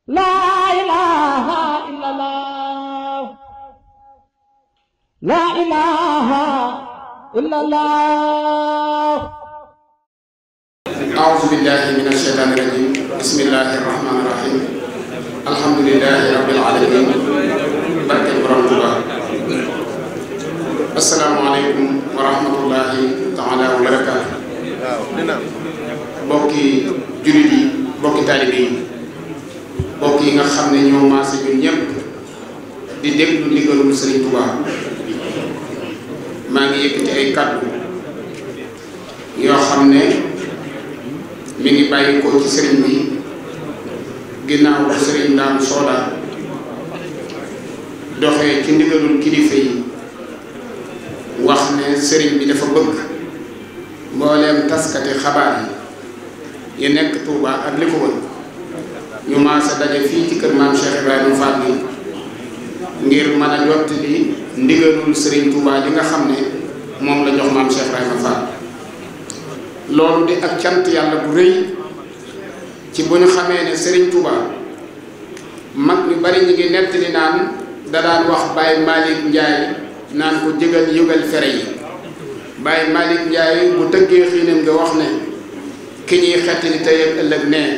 La ilaha illallah. La ilaha illallah. أعوذ بالله من الشيطان الرجيم بسم الله الرحمن الرحيم الحمد لله رب العالمين barke Borom Tuuba assalaamu aleykum wa rahmatullahi taala wa barakaatu bokki jullit yi bokki taalibe yi bokk yi nga xam ne ñoo maase ñun ñëpp di déglu ndigalul Sëriñ Tuuba maa ngi yëkkati ay kàddu yoo xam ne mi ngi bàyyi ko ci sëriñ bi ginnaaw bu sëriñ Ndaam Sooda doxee ci ndigalul kilifa yi wax ne sëriñ bi dafa bëgg mbooleem taskati xabaar yi nekk Touba ak li ko wër ñu maase daje fii ci kër maam Cheikh Ibrahima Fall bi ngir mën a jottali ndigalul sëriñ Touba li nga xam ne moom la jox maam Cheikh Ibrahima Fall loolu di ak cant yàlla bu rëy ci bu ñu xamee ne Serigne Touba mag ñu bari ñu ngi nettali naan da daan wax Baye Malick Ndiaye naan ko jëgal yëgal fere yi Baye Malick Ndiaye bu tëggee xiinam nga wax ne ki ñuy xettali tey ak ëllëg nee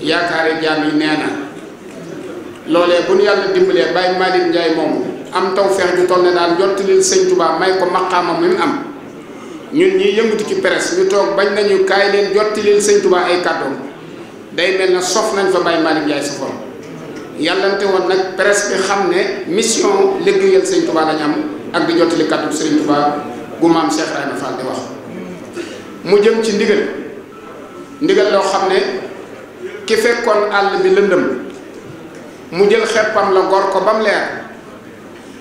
yaakaari jaam yi nee na loolee bu ñu yàlla dimbalee Baye Malick Ndiaye moomu am taw feex ju toll ne daan jottalil Sëñ Touba may ko maqaamam mi mu am ñun ñi yëngatu ci presse ñu toog bañ nañu kaay leen jottilil Sëñ Touba ay kàddoom day mel na sof nañ fa Baye Malick Ndiaye sofoon yàllante woon nag presse bi xam ne mission liggéeyal Sëñ Touba lañ am ak di jottali kàddu Sëriñ Touba gu maam Cheikh Ibrahima Fall di wax mu jëm ci ndigal loo xam ne ki fekkoon àll bi lëndëm mu jël xeppam la gor ko ba mu leer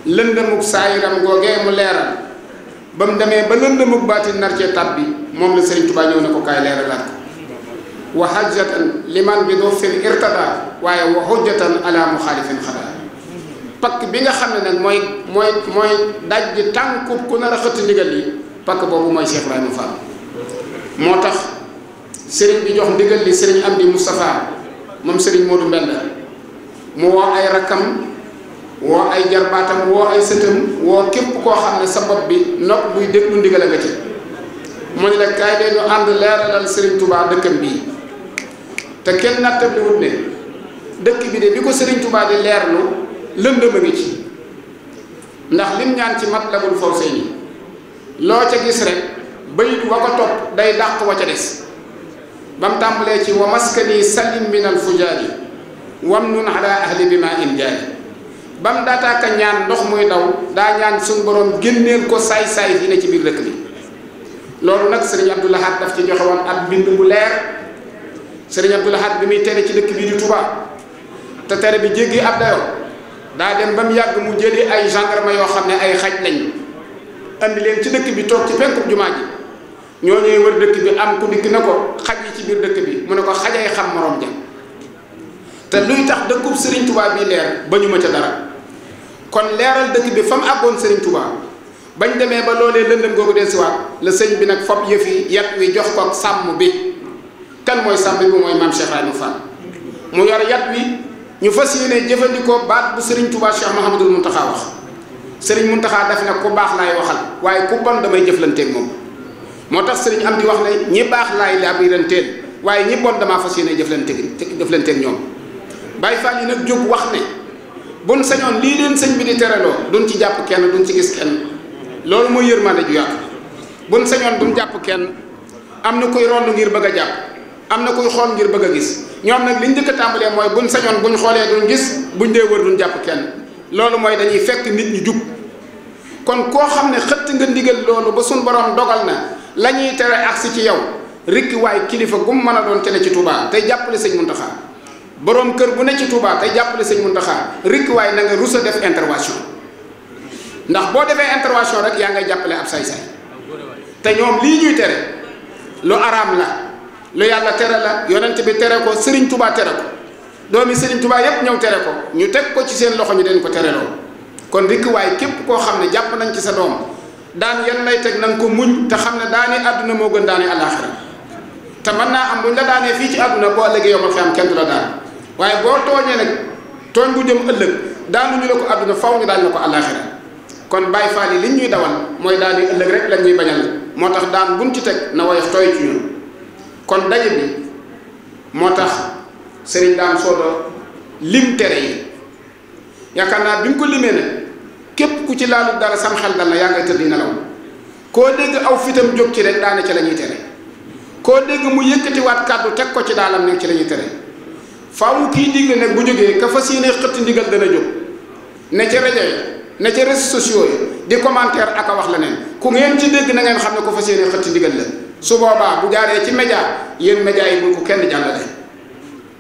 lëndëmuk saayiram googee mu leeral ba mu demee ba lëndëmuk baatin nar cee tab bi moom la Sëriñ Touba ñëw ne ko kaay leeralaat ko wa hajjatan liman bi doo fil irtada waaye wa hujjatan ala muxaalifin xadaa pakk bi nga xam ne nag mooy daj ji tànkub ku nar a xëtt ndigal yi pakk boobu mooy Cheikh Ibrahima Fall moo tax sëriñ bi jox ndigal li sëriñ Amdi Moustapha moom sëriñ Modou Mbenda mu woo ay rakkam woo ay jarbaatam woo ay sëtam woo képp koo xam ne sa bopp bi nopp buy déglu ndigal a nga ci mu ne la kaay dee ñu ànd leeralal Serigne Touba dëkkam bii te kenn nattab li wut ne dëkk bi de bi ko Serigne Touba di leerlu lëndëm a ngi ci ndax lim ñaan ci Matlabul Fawzayni loo ca gis rek bayit wa ko topp day dàq wa ca des ba mu tàmbalee ci wa maskani salim min al fujaari wam nun ala ahli bi ma in jaari ba mu daataaka ñaan ndox muy daw daa ñaan suñu borom génneel ko saay-saay yi ne ci biir dëkk bi loolu nag sëriñ Abdou Lahad daf ci joxe woon ak bind bu leer sëriñ Abdou Lahad bi muy tere ci dëkk bi di Touba te tere bi jéggi ab dayoo daa dem ba mu yàgg mu jëli ay gendarme yoo xam ne ay xaj lañ andi leen ci dëkk bi toog ci penkub jumaa ji ñoo ñuy wër dëkk bi am ku dikk na ko xaj yi ci biir dëkk bi mu ne ko xajay xam morom ja te luy tax dëkkub Serigne Touba bii leer ba ñu ma ca dara kon leeral dëkk bi fa mu àggoon Serigne Touba bañ demee ba loolee lëndëm googu del siwaat la sëñ bi nag fopp yëf yi yat wi jox ko sàmm bi kan mooy sàmm bi mooy maam Cheikh Ibrahima Fall mu yor yat wi ñu fas yéene jëfandikoo baat bu Serigne Touba Cheikh Mouhamadul Mountakha wax Serigne Mountakha def ne ku baax laay waxal waaye ku bon damay jëflanteeg moom moo tax Serigne am di wax ne ñi baax laay labiranteel waaye ñi bon damaa fas yéene jëflanteeg ñoom Baye Fall yi nag jóg wax ne buñ sañoon lii leen sëñ bi di tereloo duñ ci jàpp kenn duñ ci gis kenn loolu mooy yërmande ju yàqu buñ sañoon duñ jàpp kenn am na kuy rond ngir bëgg a jàpp am na kuy xool ngir bëgg a gis ñoom nag liñ njëkk a tàmbalee mooy buñ sañoon buñ xoolee duñ gis buñ dee wër duñ jàpp kenn loolu mooy dañuy fekk nit ñi jub kon koo xam ne xëtt nga ndigal loolu ba suñ borom dogal na la ñuy tere agsi ci yow rikki waay kilifa gum mën a doon tele ci Touba tey jàppale sëñ Mountakha boroom kër bu ne ci Touba tey jàppale sëñ Mountakha rikki waay na nga rus a def intervention ndax boo defee intervention rek yaa ngay jàppale ab saay-saay te ñoom lii ñuy tere lu araam la lu yàlla tere la yonent bi tere ko Serigne Touba tere ko doomi Serigne Touba yépp ñëw tere ko ñu teg ko ci seen loxo ñu den ko tere loolu kon rikki waay képp koo xam ne jàpp nañ ci sa doom daan yan lay teg na nga ko muñ te xam ne daani àdduna moo gën daani àllaaxira te mën naa am buñ la daanee fii ci àdduna boo ëllëgee yomal fi am kenn du la daan waaye boo tooñee nag tooñ bu jëm ëllëg daanuñu la ko àdduna faw ñu daañu la ko àllaaxira kon Baay Faal yi liñ ñuy dawal mooy daal di ëllëg rek lañ ñuy bañal moo tax daan buñ ci teg na woyof tooy ci ñun kon daje bi moo tax sëriñ Daam Soodo lim tere yi yaakaar naa bi mu ko limee nag képp ku ci laalu dara sam xel dal na yaa ngay tëdd nelaw koo dégg aw fitam jóg ci rek daane ci la ñuy tere koo dégg mu yëkkatiwaat kàddu teg ko ci daalam nekk ci la ñuy tere faaw kii digle nag bu jógee ka fas yéene xëtt ndigal dana jóg ne ca rajo yi ne ca réseaux sociaux yi di commentaire ak a wax leneen ku ngeen ci dégg na ngeen xam ne ko fas yéene xëtt ndigal la su boobaa bu jaaree ci média yéen média yi bu ko kenn jàllale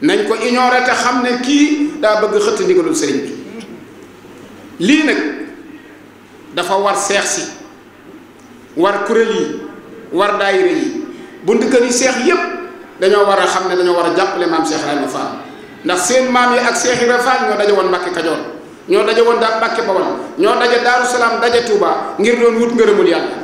nañ ko ignorer te xam ne kii daa bëgg xëtt ndigalul sëriñ bi lii nag dafa war seex si war kuréel yi war daayira yi buntu kër yi seex yépp dañoo war a xam ne dañoo war a jàppale maam Cheikh Ibrahima Fall ndax seen maam yi ak Cheikh Ibrahima Fall ñoo daje woon Mbàkke Kajoor ñoo daje woon daa Mbàkke Bawol ñoo daje Daaru Salaam daje Touba ngir doon wut ngërëmul yàlla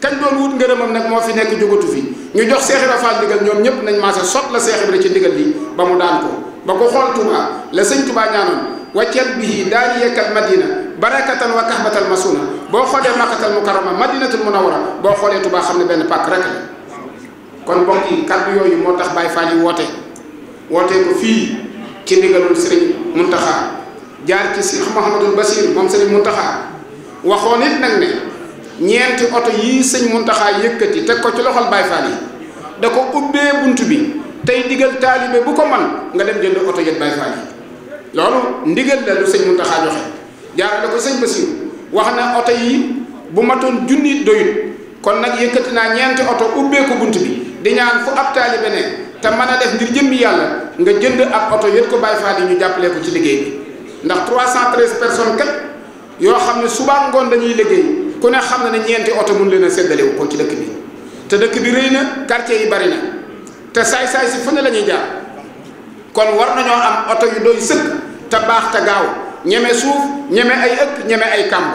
kañ doon wut ngërëmam nag moo fi nekk jógatu fi ñu jox Cheikh Ibrahima Fall ndigal ñoom ñëpp nañ maase sot la Cheikh Ibrahima ci ndigal li ba mu daan ko ba ko xool Touba la sëñ Touba ñaanoon waccat bihi daaniyekal madina barakatan wa kahbatal masuna boo xoolee makkatal mukarrama madinatul munawwara boo xoolee Touba xam ne benn pàkk rek la kon mbokk yi kàddu yooyu moo tax Baye Fall yi wootee ko fii ci ndigalul Serigne Mountakha jaar ci Cheikh Mouhamadul Basir moom Serigne Mountakha waxoon it nag ne ñeenti oto yii sëñ Mountakha yëkkati teg ko ci loxol Baye Fall yi da ko ubbee bunt bi tey digal taalibe bu ko man nga dem jënd oto yët Baye Fall yi loolu ndigal la lu sëñ Mountakha joxe jaarale ko sëñ Basir wax na oto yi bu matoon junni doyut kon nag yëkkati naa ñeenti oto ubbee ko bunt bi di ñaan fu ab taalibe ne te mën a def ngir jëmmi yàlla nga jënd ab oto yët ko Baye Fall yi ñu jàppalee ko ci liggéey bi ndax 313 personnes kat yoo xam ne suba ngoon dañuy liggéey ku ne xam na ne ñeenti oto mun leen a séddalewu ko ci dëkk bi te dëkk bi rëy na quartier yi bari na te saay-saay si fu ne la ñuy jaar kon war nañoo am oto yu doy sëkk te baax te gaaw ñeme suuf ñeme ay ëkk ñeme ay kàmb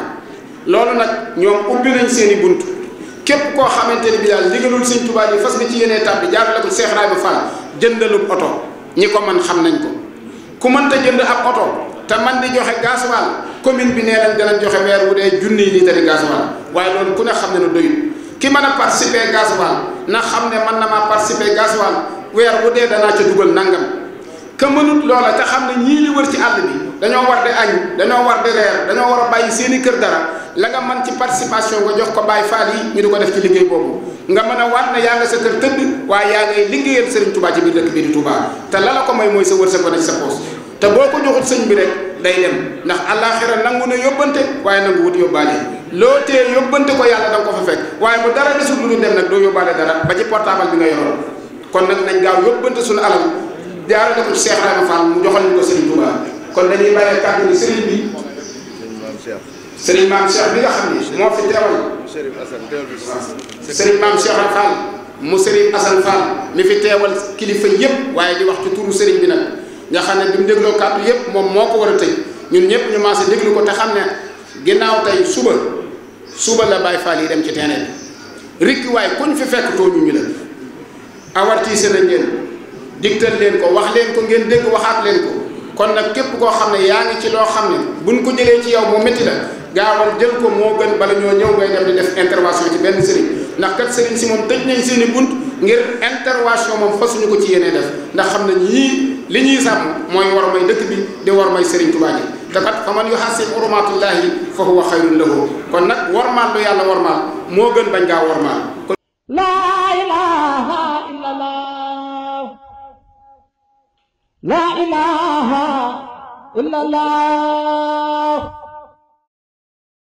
loolu nag ñoom ubbi nañ seeni bunt képp koo xamante ni bi daal ndigalul sëñ Tuubaa yi fas nga ci yéenee tàbbi jaarale ko Cheikh Ibrahima Fall jëndalub oto ñi ko man xam nañ ko ku mënta jënd ab oto te man di joxe gasoil commune bi nee nañ danañ joxe weer wu dee junniy litre gasoil waaye loolu ku ne xam ne na doyul ki mën a participer gasoil na xam ne mën na maa participer gasoil weer wu dee danaa ca dugal nangam ka mënut loola te xam ne ñii li wër ci àll bi dañoo war di añ dañoo war di reer dañoo war a bàyyi seeni kër dara la nga mën ci participation nga jox ko Baye Fall yi ñu di ko def ci liggéey boobu nga mën a waat na yaa nga sa kër tëdd waaye yaa ngay liggéeyal Serigne Touba ci biir dëkk bii di Touba te la la ko may mooy sa wërsëg ko na ci sa poos te boo ko joxut sëñ bi rek day dem ndax àllaaxira nangu na yóbbante waaye nangu wut yóbbaale loo tee yóbbante ko yàlla da nga ko fa fekk waaye bu dara desul lu dul dem nag doo yóbbaale dara ba ci portable bi nga yoroon kon nag nañ gaaw yóbbante suñu alal jaarale ko ci Cheikh Ibrahima Fall mu joxal ñu ko Serigne Touba kon dañuy bàyyee kàddu ni Serigne bi Serigne Maam Cheikh bi nga xam ni moo fi teewal Serigne Maam Cheikh Fall mu Serigne Assane Fall mi fi teewal kilifa yëpp waaye di wax ci turu Serigne bi nag nga xam ne bi mu dégloo kàddu yëpp moom moo ko war a tëj ñun ñëpp ñu maase déglu ko te xam ne ginnaaw tey suba la Baye Fall yi dem ci terrain bi rikki waaye kuñ fi fekk tooñu ñu la awartiise nañ leen digtal leen ko wax leen ko ngeen dégg waxaat leen ko kon nag képp koo xam ne yaa ngi ci loo xam ne buñ ko jëlee ci yow mu métti la gaawal jël ko moo gën bala ñoo ñëw ngay dem di def intervention ci benn sëriñ ndax kat sëriñ si moom tëj nañ seeni bunt ngir intervention moom fasuñu ko ci yéenee def ndax xam ne ñii li ñuy sàmm mooy war may dëkk bi di war may sëriñ Tuubaa ji te kat fa man yuhassib hurumatullahi fa huwa xayrun lahu kon nag warmaal lu yàlla warmaal moo gën bañ ngaa warmaal. laa ilaaha illallah laa ilaaha illallah